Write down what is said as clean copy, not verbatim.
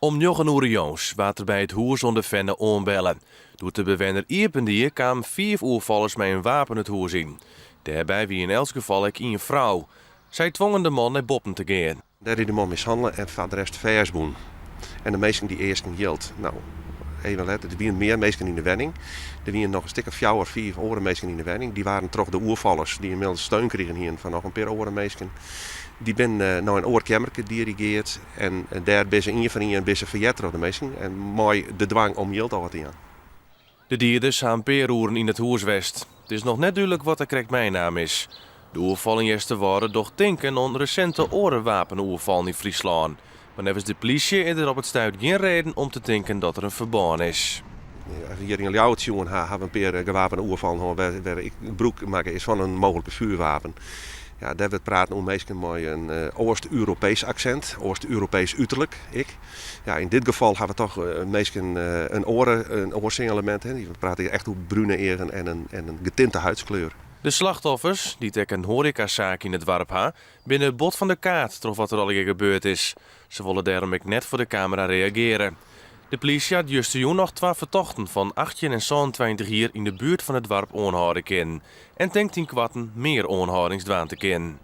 Om njoggen oere jûns waard der by it hûs oan de Fenne oanbelle. Doe't de bewenner iependie, kamen fiif oerfallers mei in wapen it hûs yn. Dêrby wie yn elts gefal ek ien frou. Sy twongen de man nei boppen te gean. Dêr is de man mishannele en foar de rest fêstbûn. En de minsken dy easken jild. No, even letter, der wiene mear minsken yn de wenning. Der wiene noch in stik of fjouwer, fiif oare minsken yn de wenning. Dy waarden troch de oerfallers, dy't ynmiddels steun krigen hiene fan noch in pear oare minsken, dy binne nei in oar keammerke dirigeard. En dêr binne se ien foar ien binne se ferheard troch de minsken en mei de dwang om jild ôf te jaan. De dieders ha in pear oeren yn it hûs west. It is noch net dúdlik wat der krekt meinaam is. De oerfal yn Easterwâlde docht tinken oan resinte oare wapenoerfallen yn Fryslân. Mar neffens de plysje is der op it stuit gjin reden om te tinken dat der in ferbân is. As we hjir yn Ljouwert sjoen ha, ha we in pear gewapene oerfallen hân wêr ek gebrûk makke is fan in mooglike fjoerwapen. Ja, dêr wurdt praten oer minsken mei in Oast-Europees aksint, Oast-Europees uterlik ek. Ja, yn dit gefal ha we toch minsken in oare, in oar sinjalemint. We prate hjir echt oer brune eagen en in, en in getinte huidskleur. De slachtoffers, dy't ek in hoarekasaak yn it doarp ha, binne bot fan de kaart troch wat der allegear gebeurd is. Se wolle dêrom ek net foar de kamera reageare. De plysje hat justerjûn noch twa fertochten fan 18 en 27 jier yn de buert fan it doarp oanhâlde kinnen en tinkt ynkoarten mear oanhâldings dwaan te kinnen.